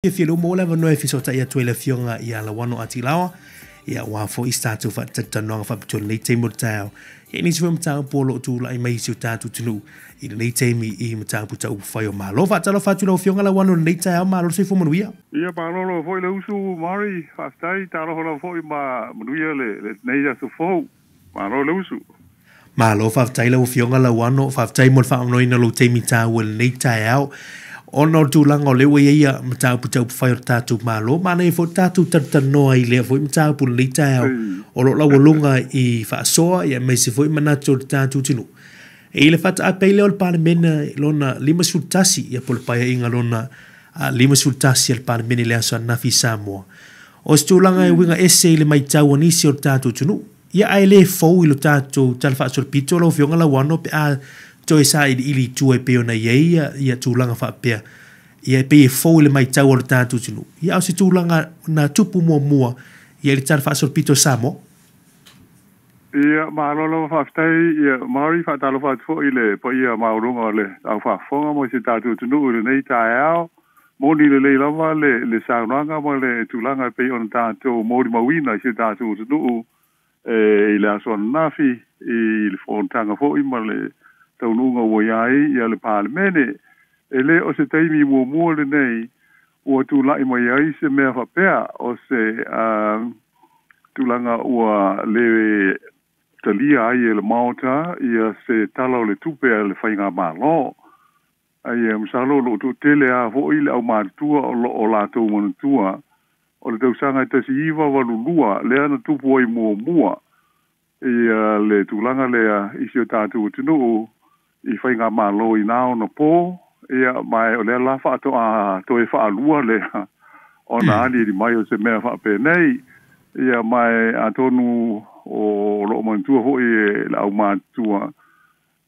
Fiafia lea ua maua le avanoa e fesootai atu ai le Afioga ia Lauano Atilaoa, ia aua foi se tatou faatalatalanoaga faapitoa i lenei taimi o le taeao, ia i nisi foi o mataupu o lo o tulai mai i si o tatou atunuu i lenei taimi i mataupu tau upufai o Malo. Faatalofa atu i lau Afioga Lauano i lenei taeao, malo le soifua manuia. Ia, malo lava foi le usu Mari, faafetai, talofa lava foi ma manuia lenei aso fou. Malo le usu. Malo faafetai lau Afioga Lauano, faafetai mo le faaavanoaina o lou taimi taua i lenei taeao. Ona o le tulaga o lea ua i ai ia mataupu tau upufai o le tatou Malo, manaia foi le tatou talatalanoa i lea foi mataupu i lenei taeao o lo o laualuga i faasoa aemaise foi manatu o le tatou atunuu. I le faataape ai lea o le Palemene lona 51, ia po o le Paeaiga lona 51 a le Palemene i le aso ananafi i Samoa. O se tulaga e uiga ese i le matau a nisi o le tatou atunuu. Ia ae le fou i lo tatou Tala Faasolopito lau Afioga Lauano pe a toe sailiili i tua e pei ona i ai ia tulaga faapea. Ia e pei e fou i le matau a lo tatou atunuu. Ia a o se tulaga na tupu muamua ia i le Tala Faasolopito o Samoa. Ia, malo lava faafetai, ia, Mari, faatalofa atu foi i le paia maualuga o le au faafofoga mo si o tatou atunuu i lenei taeao. Moni lelei lava le saunoaga ma le tulaga e pei ona tatou molimauina i si o tatou atunuu e i le aso ananafi i le fonotaga foi ma le taunuuga ua i ai ia le Palemene. E le o se taimi muamua lenei ua tulai mai ai se mea faapea o se tulaga ua le talia ai e le Maota ia se tala o le tupe a le Faigamalo. Ae masalo o lo o toatele lava foi le aumatutua o lo o latou manatua o le tausaga e 1982 lea na tupu ai muamua ia le tulaga lea i si o tatou atunuu i Faigamalo i na ona po, ia ma o lea la faatoa toe faalua lea ona aliali mai o se mea faapenei. Ia ma atonu o lo o manatua foi e le aumatutua,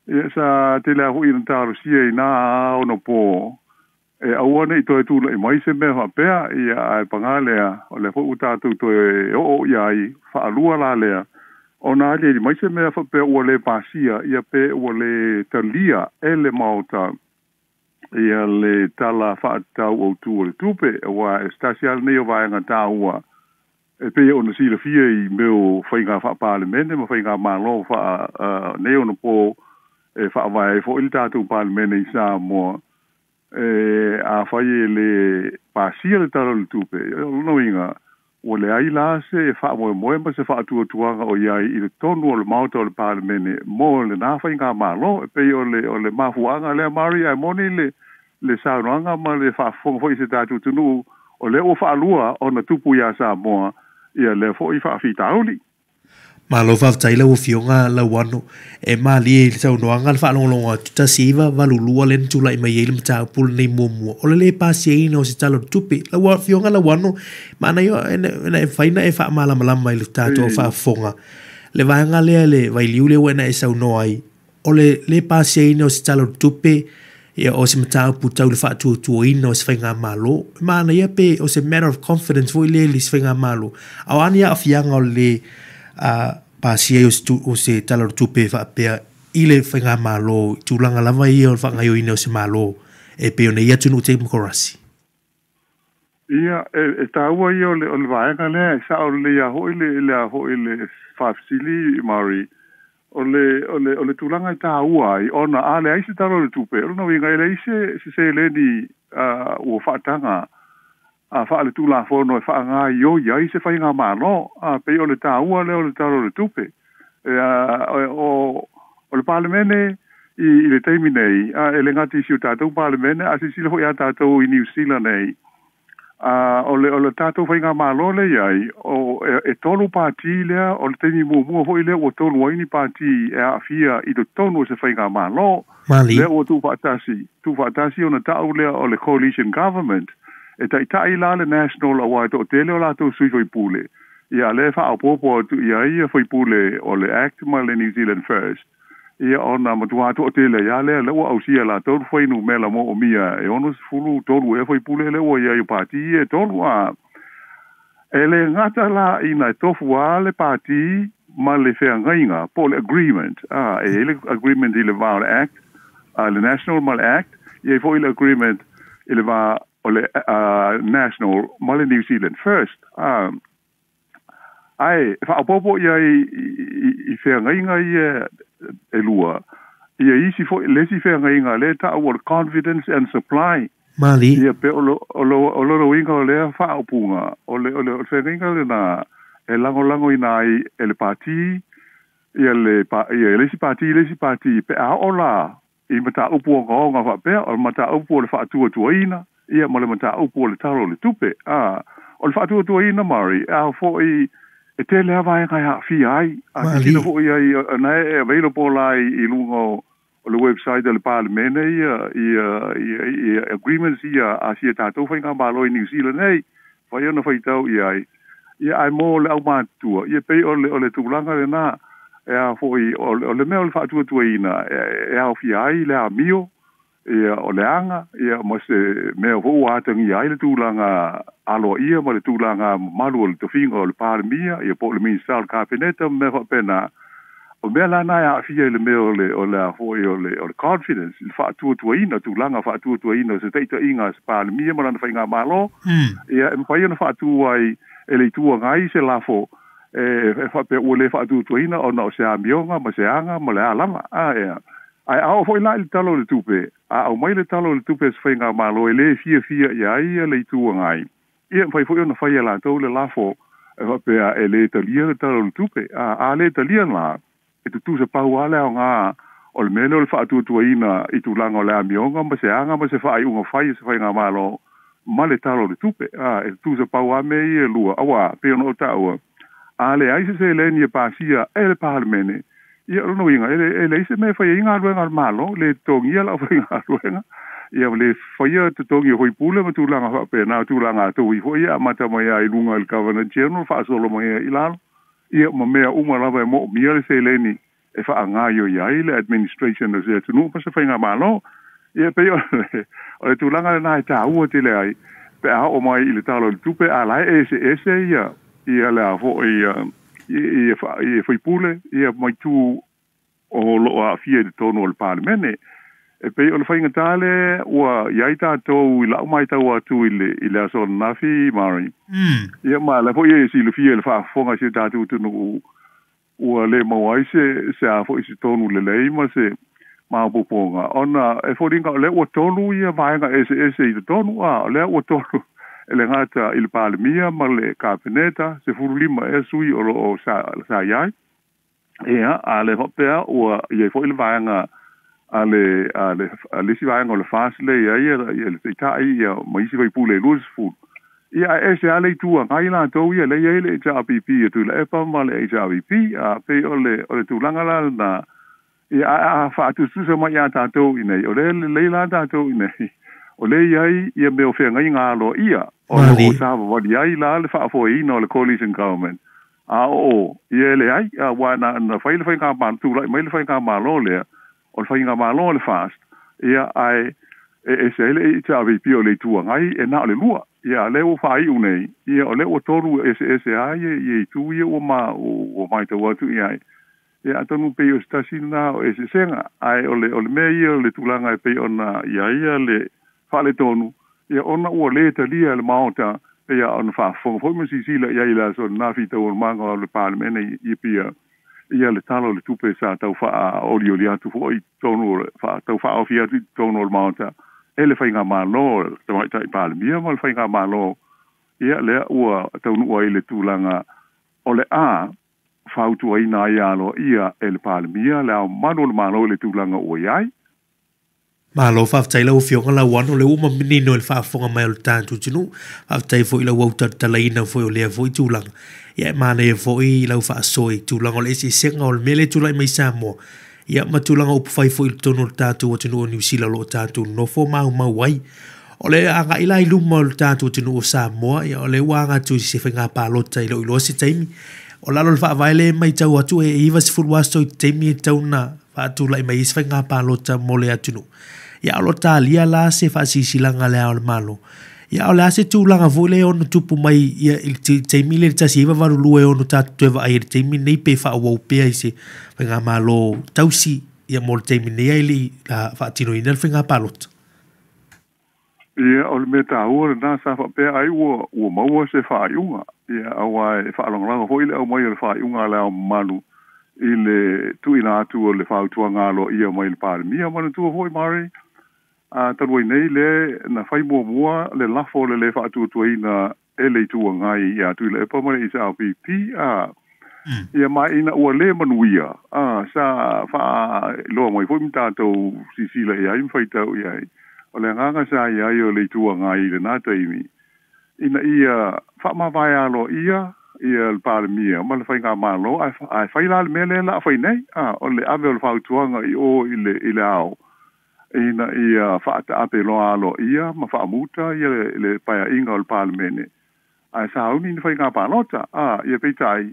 ia sa tele lava foi ina talosia i na ona po e aua nei toe tulai mai se mea faapea. Ia ae paga lea o lea foi ua tatou toe oo i ai faalua la lea ona aliali mai se mea faapea ua le pasia ia pe ua le talia e le Maota ia le tala faatatau autu o le tupe, aua e se tasi lava lenei o vaega taua e pei ona silafia i mea o faiga faapalemene ma faigamalo faa nei ona po e faavae ai foi le tatou Palemene i Samoa. E afai e le pasia le tala o le tupe, o lona uiga ua leai la se faamoemoe ma se faatuatuaga o i ai i le tonu o le Maota o le Palemene mo lena Faigamalo. E pei o le mafuaaga lea, Mari, ae moni le saunoaga ma le faafofoga foi i se tatou atunuu o lea ua faalua ona tupu iā Samoa ia lea foi faafitauli. Malo faafetai lau Afioga Lauano. E malie i le saunoaga le faalogologo atu 1982 lea na tulai mai ai le mataupu lenei muamua o le lē pasiaina o se tala o le tupe. Lau Afioga Lauano, manaia ina e mafai ona e faamalamalama i le tatou faafofoga le vaega lea le vailiu lea ua ina e saunoa ai o le lē pasiaina o se tala o le tupe, ia o se mataupu tau le faatuatuaina o se faigamalo. E manaia pe o se matter of confidence foi lea i le isi faigamalo, a o a ni aafiaga o le lē pasia ai o se tala o le tupe faapea i le faigamalo i tulaga lava ia o le faagaoioina o se Malo e pei ona i ai atunuu temokarasi. Ia, e taua ia o le vaega lea, e sao lelei lava foi le foi le faafesili, Mari, o le tulaga e taua ai, ona a leai se tala o le tupe, o lona uiga e leai se seleni ua faataga faaletulafono e faagaoioi ai se faigamalo. A pei o le taua lea o le tala o le tupe. O le Palemene i le taimi nei, e le gata i si o tatou Palemene, a silasila foi ia tatou i Niu Sila nei, o le tatou Faigamalo lea i ai, e tolu pati lea, o le taimi muamua foi lea ua tolu ai ni pati e aafia i totonu o se Faigamalo. Lea ua tuufaatasi ona tau lea o le coalition government. E taitai la le National aua e toatele o latou sui faipule. Ia lea e faaopoopo atu i ai ia faipule o le Act ma le New Zealand First. Ia ona matua toatele ia lea lea ua ausia latou le fuainumera moomia e 63 ea faipule lea ua i ai o pati e tolu a. E le gata la ina e tofu lava le pati ma le feagaiga po o le agreement. E i ai le agreement i le va o le Act, le National ma le Act, e i ai foi le agreement i le va o le National ma le New Zealand First. Ae e faaopoopo i ai i feagaiga ia e lua ia isi fo'i le isi feagaiga lea e ta'u o le confidence and supply. Mali. Ia pe o lona uiga o lea faaupuga o le o le feagaiga lenā e lagolagoina ai e le pati ia le ia le isi pati le isi pati pe a oo la i mataupu ogaoga faapea o le mataupu o le faatuatuaina ia ma le mataupu o le Tala o le Tupe. A o le faatuatuaina Murray, a fo'i e tele a vaega e aafia ai. A silasila fo'i ai na e available la i luga o le website a le Palemene ia ia ia agreements ia a si a tatou faigamalo i Niu Sila nei, mafai ona faitau i ai. Ia ae mo le aumatutua, ia pei o le o le tulaga lenā e a fo'i o le mea o le faatuatuaina e aofia ai le amio ia o le aga ia ma se mea foi ua atagia ai le tulaga aloaia ma le tulaga mamalu o le tofiga o le Palemia ia po o le Minisita o le Kapeneta ma mea faapena. O mea la na e aafia i le mea o le o le a fo'i o le o le confidence, le faatuatuaina, tulaga faatuatuaina o se taʻitaʻiga a se Palemia ma lana faigamalo. Ia e mafai ona faatu ai e le Itu Agai se lafo e faapea ua lē faatuatuaina ona o se amioga ma se aga ma le a lava. A ea ae a oo foi la i le Tala o le Tupe, a aumai le Tala o le Tupe a se faigamalo e lē fiafia i ai ia le Itu Agai, ia e mafai foi ona fai e latou le lafo e faapea e lē talia le Tala o le Tupe. A lē talia la, e tutusa pau lava le aogā o le mea lea o le faatuatuaina i tulaga o le amioga ma se aga ma se faaiuga fai a se faigamalo ma le Tala o le Tupe. A e tutusa pau lava mea ia e lua, auā pei ona ou taua, a leai se seleni e pasia e le Palemene, ia o lona uiga e leai se mea e fai ai galuega a le Malo, le totogia le aufaigaluega, ia le faia totogi o faipule ma tulaga faapena, o tulaga a toui foi ia e amata mai lava i luga i le Governor General faasolo mai ai i lalo, ia ma mea uma lava e moomia le seleni e faagaoioi ai le administration o se atunuu ma se faigamalo. Ia pei o le tulaga lenā e taua tele ai pe a oo mai i le Tala o le Tupe, a la e eseese ia ia le a fo'i ia ia faipule ia ma itu o loo aafia i totonu o le Palemene. E pei o le faigata lea ua i ai tatou i la'u matau atu i le aso ananafi, Murray. Ia ma o lea foi e silafia i le faafofoga a si o tatou atunuu ua lē maua ai se a fo'i se tonu lelei ma se maopoopoga ona e foliga o lea ua tolu ia vaega eseese i totonu, a o lea ua tolu e le gata i le Palemia ma le Kapeneta, 15 ea sui o loo sa i ai. Ia a le faapea ua i ai foi le vaega a le a le a le isi vaega o le FAST lea e i ai ia le Taitai ia ma isi faipule e 20. Ia ae ese lava le Itu Agai latou ia lea e i ai le HRPP a Tuilaepa ma le HRVP. A pei o le o le tulaga la lenā. Ia ae a faatusatusa mai ia tatou i inei, o lea e lelei la tatou i inei, o lea e i ai ia mea o feagaiga aloaia o loo savavali ai la le faafoeina o le Coalition Government. A o ia e leai, aua na fai le faigamalo, tulai mai le faigamalo lea o le faigamalo a le FAST, ia ae e ese ai le HRVP o le Itu Agai e na o le lua. Ia a lea ua faaiu nei, ia o lea ua tolu eseese lava ia itu ia ua ma ua matau atu i ai. Ia atonu pei o se tasi lenā o eseesega, ae o le o le mea ia o le tulaga e pei ona i ai ia le faaletonu, ia ona ua lē talia e le Maota pei a ona faafofoga foi ma silasila i ai i le aso lenā fitaualumaga o le Palemene i Apia ia le Tala o le Tupe sa tau faaolioli atu foi i totonu o le tau faaofi atu i totonu o le Maota e le faigamalo le Tamaitai Palemia ma le faigamalo. Ia lea ua taunuu ai i le tulaga o le a fautuaina ai aloaia e le Palemia le Ao Mamalu o le Malo i le tulaga ua i ai. Malo faafetai lau Afioga Lauano, lea ua manino i le faafofoga mai o le tatou atunuu. Faafetai foi i lau autalatalaina foi o lea foi tulaga. Ia e manaia foi lau faasoa i tulaga o le eseesega o le mea lea e tulai mai i Samoa, ia ma tulaga upufai foi i totonu o le tatou atunuu o Niu Sila o lo o tatou nonofo maumau ai. O le agai la i luma o le tatou atunuu o Samoa, ia o lea ua aga atu i se faiga palota i lou iloa se taimi. O lalo o le faavae lea e matau atu e 90 aso i te taimi e tatau ona faatulai mai ai se faiga palota mo le atunuu. Ia o lo o talia la se faasilasilaga a Le Ao o le Malo. Ia o le a se tulaga foi lea e ono tupu mai ia i le taimi lea i le 1982 e ono tatou toe vaai ai i le taimi lenei pe faaauau pea i se faigamalo tausi ia mo le taimi nei ae le i faatinoina le faiga palota? Ia, o le mea taua lenā sa faapea ai ua maua se faaiuga. Ia, auā e faalagolago foi le aumai o le faaiuga a le Ao Mamalu i le tuuina atu o le fautuaga aloaia mai le Palemia. Manatua foi Murray, a talu ai nei lea na fai muamua le lafo o le lē faatuatuaina e le Itu Agai ia Tuilaepa ma le HRPP, a ia ma ina ua lē manuia, a sa faailoa mai foi ma tatou silasila i ai ma faitau i ai. O le agaga sa i ai o le Itu Agai i lenā taimi, ina ia faamavae aloaia ia le Palemia ma le Faigamalo, ae fai la le mea lea la a fai nei, a o le ave o le fautuaga i o i le ao, ina ia faataape loa aloaia ma faamuta ia le paeaiga o le Palemene, ae sauni ni faiga palota. A ia peitai,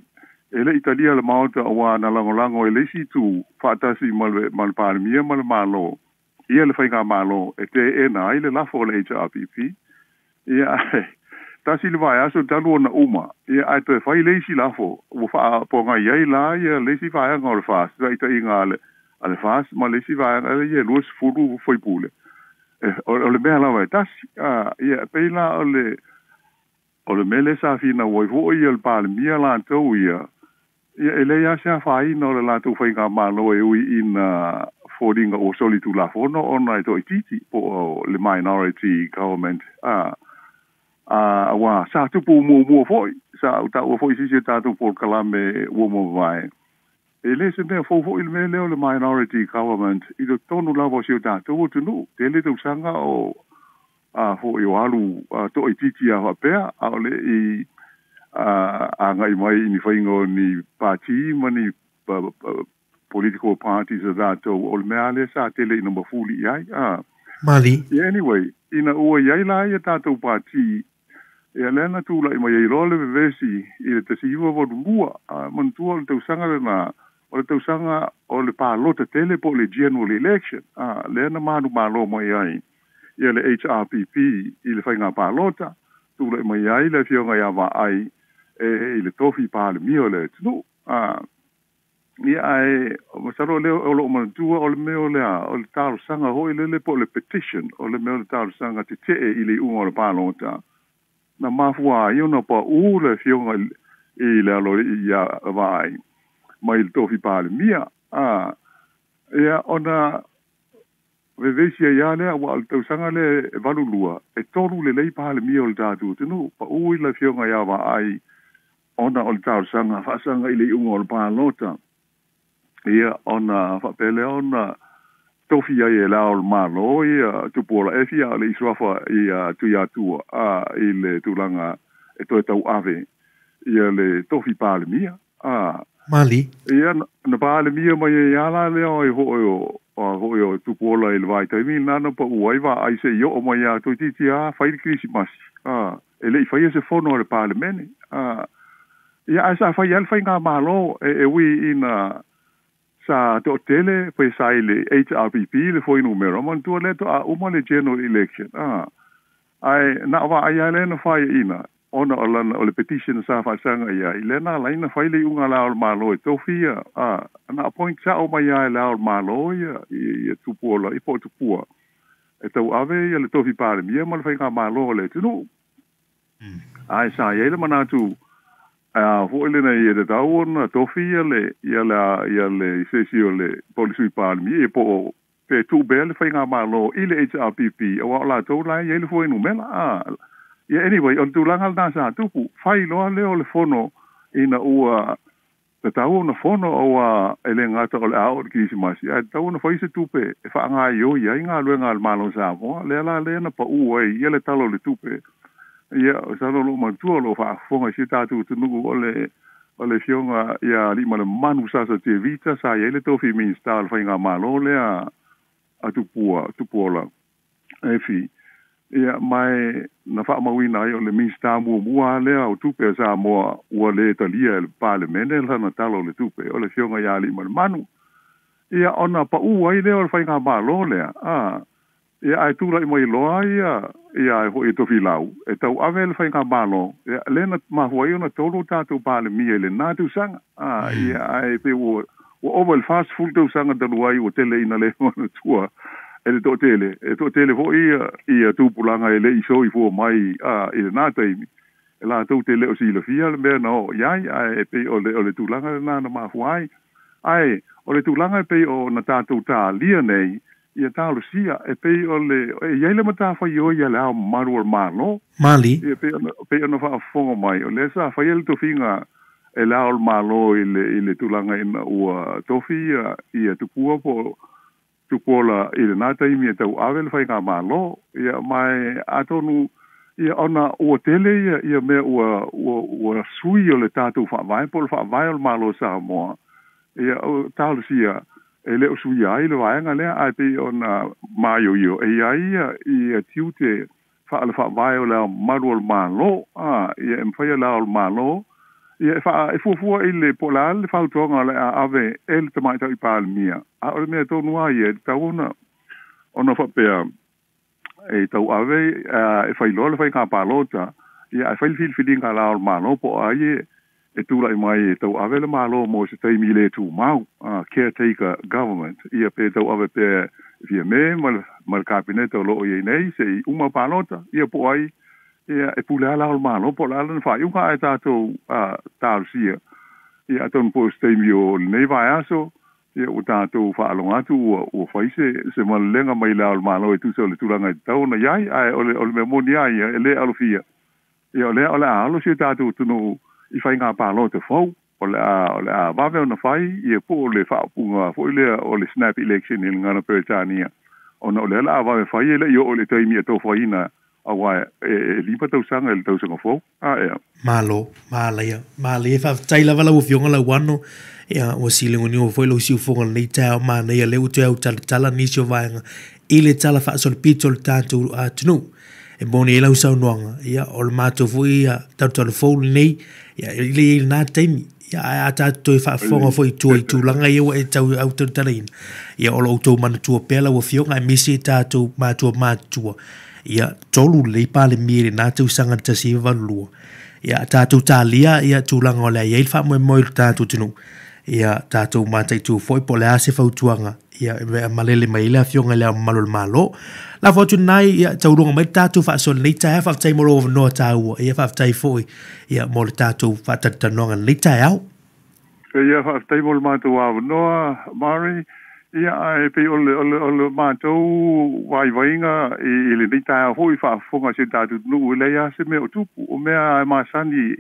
e le i talia le Maota, auā na lagolago e le isi itu faatasi ma le Palemia ma le Malo ia le Faigamalo e teena ai le lafo o le HRPP. Ia, ae tasi le vaiaso talu ona uma, ia ae toe fai le isi lafo ua faapogai ai la ia le isi vaega o le FAST, taitaiga a le FAST ma le isi vaega ia 20 faipule. O le mea lava e tasi. A ia pei la o le mea lea sa finau ai foi ia le Palemia latou ia, ia e leai lava se afaina o le latou faigamalo e ui ina foliga ua soli tulafono ona e toaitiiti po o le minority government, a auā sa tupu muamua foi, sa ou taua foi i se isi o tatou polokalame ua mavae. E le se mea fou foi le mea lea o le minority government i totonu lava o si o tatou atunuu. Tele tausaga o a foi o alu toaitiiti a faapea, a o le i agai mai i ni faiga o ni pati ma ni political parties a tatou. O le mea lea sa tele ina mafuli i ai. A Mali. Yeah, anyway, ina ua i ai la ia tatou pati, ia lea na tulai mai ai loa le vevesi i le 1982. A manatua o le tausaga lenā o le tausaga o le palota tele po o le general election, a lea na manumalo mai ai ia le HRPP i le faiga palota, tulai mai ai le afioga ia Vaai e i le tofi Palemia o le atunuu. A ia ae masalo lea o loo manatua o le mea o lea o le talosaga foi lele po o le petition, o le mea o le talosaga tetee i le iuga o le palota na mafua ai ona paū le afioga i le aloalii ia Vaai mai le tofi Palemia. A ia ona vevesi ai lava lea, ua o le tausaga lea e 82 e tolu lelei Palemia o le tatou atunuu, paū i le afioga ia Vaai ona o le talosaga faasaga i le iuga o le palota. Ia ona faapea lea ona tofi ai e le Ao o le Malo ia Tupuola Efi, a o le i suafa ia Tuiatua a i le tulaga e toe tauave ia le tofi Palemia. A Mali. Ia na Palemia mai ai ala lea o foi o a foi o Tupuola i le vaitaimi lena na paū ai Vaai seia oo mai ia toeitiiti a fai le Kerisimasi, a e le i faia se fono a le Palemene. A ia ae sa fai ai le faigamalo e ui ina sa toatele pe sa i le HRPP le fuainumera. Manatua lea toa uma le general election, a ae na o Vaai lava lea na faiaina ona o lana o le petition sa faasaga i ai lea na ala ai na fai le iuga a le Ao o le Malo e tofi ia, a na appoint sao mai lava e le Ao o le Malo ia ia Tupuola i po o Tupua e tauave ia le tofi Palemia ma le faigamalo o le atunuu. Ae sa i ai le manatu a foi lenei e tatau ona tofi ia le ia le ia le se isi o le po o le Sui Palemia po o pe tuu pea le faigamalo i le HRPP, auā o latou la e i ai le fuainumera. A ia anyway, o le tulaga lenā sa tupu, fai loa lea o le fono ina ua tatau ona fono, auā e le gata o le a oo i le Kerisimasi, ae tatau ona fai se tupe e faagaioi ai galuega a le Malo o Samoa. Lea la lea na paū ai ia le Tala o le Tupe. Ia masalo o loo manatua o loo faafofoga i si o tatou atunuu o le afioga ia Aliimalemanu Sasa Tevita sa i ai le tofi Minista o le faigamalo lea a Tupua Tupuola Efi. Ia ma na faamauina ai o le Minista muamua lea o Tupe a Samoa ua lē talia e le Palemene lana Tala o le Tupe, o le afioga ia Aliimalemanu. Ia ona paū ai lea o le faigamalo lea, a ia ae tulai mai loa ia ia foi e Tofilau e tauave le faigamalo. Ia lea na mafua ai ona tolu tatou Palemia i lenā tausaga. A ia ae pe ua ova i le 40 tausaga talu ai ua tele ina le manatua. E e le toʻatele e toʻatele foʻi ia ia tupulaga e leʻi soifua mai a i lenā taimi e latou te le o silafia le mea na oo i ai ae e pei o le o le tulaga lenā na mafua ai ae o le tulaga e pei ona tatou talia nei ia talosia e pei o le e i ai le matafaioi a le ao mamalu o le Malo. Mali. Ia pei ona pei ona faafofoga mai o lea sa faia le tofiga e le ao o le Malo i le i le tulaga ina ua tofi ia ia Tupua po Tupuola i lenā taimi e tauave le faigamalo. Ia ma e atonu ia ona ua tele ia ia mea ua ua ua sui o le tatou faavae po o le faavae o le Malo o Samoa. Ia o talosia e le o suia ai le vaega lea ae pei ona maioio e i ai ia ia tiute faale faavae o le ao mamalu o le Malo a ia e mafai e le ao o le Malo ia e faa e fuafua i le po o le a le fautuaga o le a ave e le Tamaitai Palemia a o le mea tonu lava ia e tatau ona ona faapea e tauave e failoa le faiga palota ia ae fai le filifiliga a le Ao o le Malo po o ai e tulai mai e tauave le Malo mo se taimi le tumau, caretaker government, ia pe tauave pea e Fiame ma le ma le Kapeneta o lo o i ai nei seʻi uma palota ia po o ai ia e pule lava le Ao o le Malo po o le a lana faaiuga ae tatou talosia ia atonu po o se taimi o lenei vaiaso ia ua tatou faalogo atu ua ua fai se se malelega mai le Ao o le Malo e tusa o le tulaga e tatau ona i ai ae o le o le mea moni lava ia e le alofia ia o lea o le a alo si o tatou atunuu i faiga palota fou o le a o le a vave ona fai ia po o le faaupuga foi lea o le snap election i le gagana Peretania ona o lea o le a vave fai e le i oo i le taimi e tofaina auā e 5 tausaga i le tausaga fou. A ea. Malo, malaia, malie faafetai lava lau Afioga Lauano, ia ua siligonigo foi lou siufofoga i lenei taeao manaia lea ua toe autalatala nisi o vaega i le tala faasolopito o le tatou atunuu. E moni ai lau saunoaga, ia o le matou foi talutalu fou lenei, ia e le i ai i lena taimi. Ia ae a tatou toe faafofoga foi i tua i tulaga ia ua e tau autalatalaina, ia o lo o outou manatua pea lau Afioga aemaise tatou matua matutua, ia 3 lelei Palemia i lena tausaga 1982. Ia tatou talia ia tulaga o le a i ai le faamoemoe i le tatou atunuu. Ia tatou mataitu foi po o le a se fautuaga ia e malele mai ai le Afioga i Le Ao Mamalu o le Malo. Lafo atu lena ia taualuga mai le tatou faasoa i lenei taeao. Faafetai mo lou avanoa taua. Ia faafetai foi ia mo le tatou faatalatalanoaga i lenei taeao. Ia faafetai mo le matou avanoa, Murray. Ia ae pei o le o le o le matou vaivaiga i i lenei taeao foi faafofoga a si o tatou atunuu e leai lava se mea o tupu. O mea e masani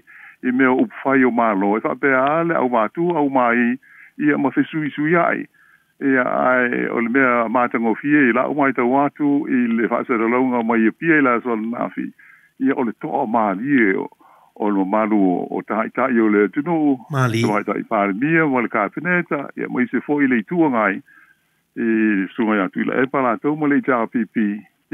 i mea o upufai o Malo e faapea lava le aumātua aumāi ia ma fesuisuiaʻi. Ia ae o le mea matagofie i la'u matau atu i le faasalalauga mai Apia i le aso ananafi, ia o le toa malie o le mamalu o taitai o le atunuu, Tamaitai Palemia ma le Kapeneta, ia aemaise foi le Itu Agai i le Susuga ia Tuilaepa latou ma le HRPP,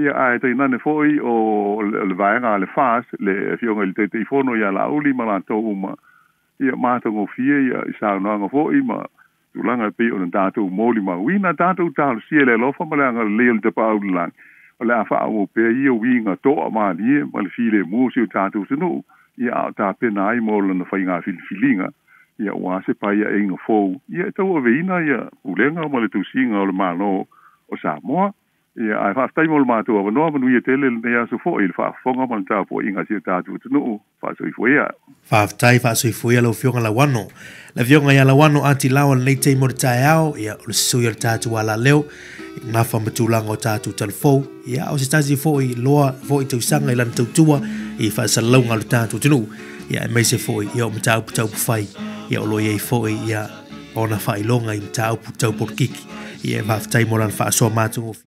ia ae tainane foi o le vaega a le FAST, le Afioga i le Taitaifono ia Laauli ma latou uma, ia matagofie ia i saunoaga foi ma tulaga e pei ona tatou molimauina. Tatou talosia i le alofa ma le agalelei o le Tapaau i le Lagi, o le a faaauau pea ia uiga toamalie ma le filemu o si o tatou atunuu, ia a o tapena ai mo lana faiga filifiliga, ia aua se paiaʻeiga fou, ia e tauaveina ia pulega ma le tusiga o le Malo o Samoa. Ia, ae faafetai mo le matou avanoa, manuia tele lenei aso foi i le faafofoga ma le tapuaiga a si o tatou atunuu. Faasoifua ia. Faafetai faasoifua ia lau Afioga Lauano. Le Afioga ia Lauano Ati Lao i lenei taimi o le taeao, ia, o le sui o le tatou alaleo, i nafa ma tulaga o tatou talafou, ia, o se tasi foi loa foi tausaga i lana tautua i faasalalauga o le tatou atunuu, ia, aemaise foi, ia, o mataupu taupufai, ia, o lo o i ai foi, ia, ona faailoga i mataupu tau polokiki. Ia, faafetai mo lana faasoa matagofie.